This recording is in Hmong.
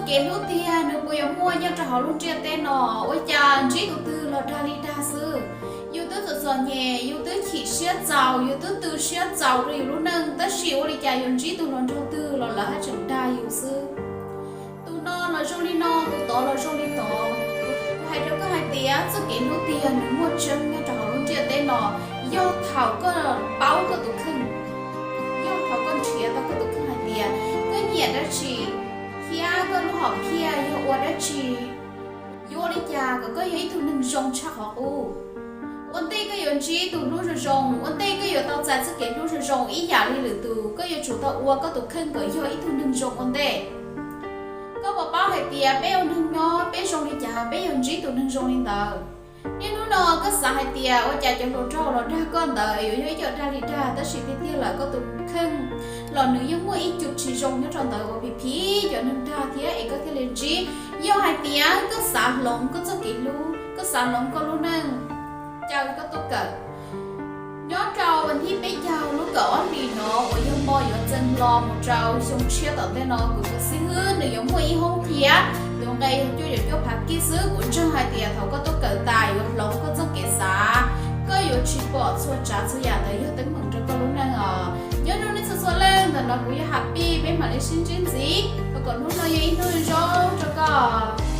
Kev hlub tiag nws puas yuav muaj nyob rau hauv lub ntiaj teb no? Ua cas ntsib tus twg los dag li dag xwb. Yus twb txom txom nyem, yus twb chim siab txaus, yus twb tu siab txaus rau yus lub neej, tab sis ua li cas yuav ntsib tus hluas nraug twg los lawv haj tseem dag yus xwb. Tus no los zoo li no, tus tod los zoo li tod. Kuv hais rau koj hais tias txoj kev hlub tiag nws muaj tseeb nyob rau hauv lub ntiaj teb no yog thaum koj paub koj tus kheej, yog thaum koj nrhiav tau koj tus kheej hais tias koj nyiam dab tsi, thiab koj lub hom phiaj yog ua dab tsi, yuav ua li cas kom koj yog ib tug neeg zoo tshaj qhov qub. Ua ntej koj yuav ntsib tus hlub zoo zoo, ua ntej koj yuav tau txais txoj kev hlub zoo zoo ib yam li lwm tus, koj yuav tsum tau ua koj tus kheej kom yog ib tug neeg zoo ua ntej. Koj puas paub hais tias peb ua neeg nyob peb zoo li cas peb yuav ntsib tus neeg zoo li ntawd. Niaj hnub no koj xav hais tias ua cas cov hluas nraug los dag koj ntawd yuav yog ib co dag li dag, tab sis tiag tiag lawm koj tus kheej los nws yeej muaj ib co tsis zoo nyob rau ntawd uas phim phim cov neeg dag thiab es koj thiaj li ntsib. Yog hais tias koj xav hloov koj txoj kev hlub, koj xav hloov koj lub neej, caw koj tuaj kawm. Nyob rau vas thib peb caug lub kaum ob hlis no uas yog hmo yuav txees los mus rau xyoo tshiab tom ntej no, kuv tus xib hwb nws yuav muaj ib hoob qhia, tus nqe yog cuaj caum cuaj phav kij xwb. Kuv ntseeg hais tias thaum koj tuaj kawm tas yuav hloov koj txoj kev xav, koj yuav tsis pom txhua tsav txhua yam ntawd yog teeb meem rau koj lub neej os. Nyob zoo nej txhua txhua leej, ntawm no kuv yog Happy, peb mam li sib ntsib ntxiv. Thov kom hnub no yog ib hnub zoo rau koj.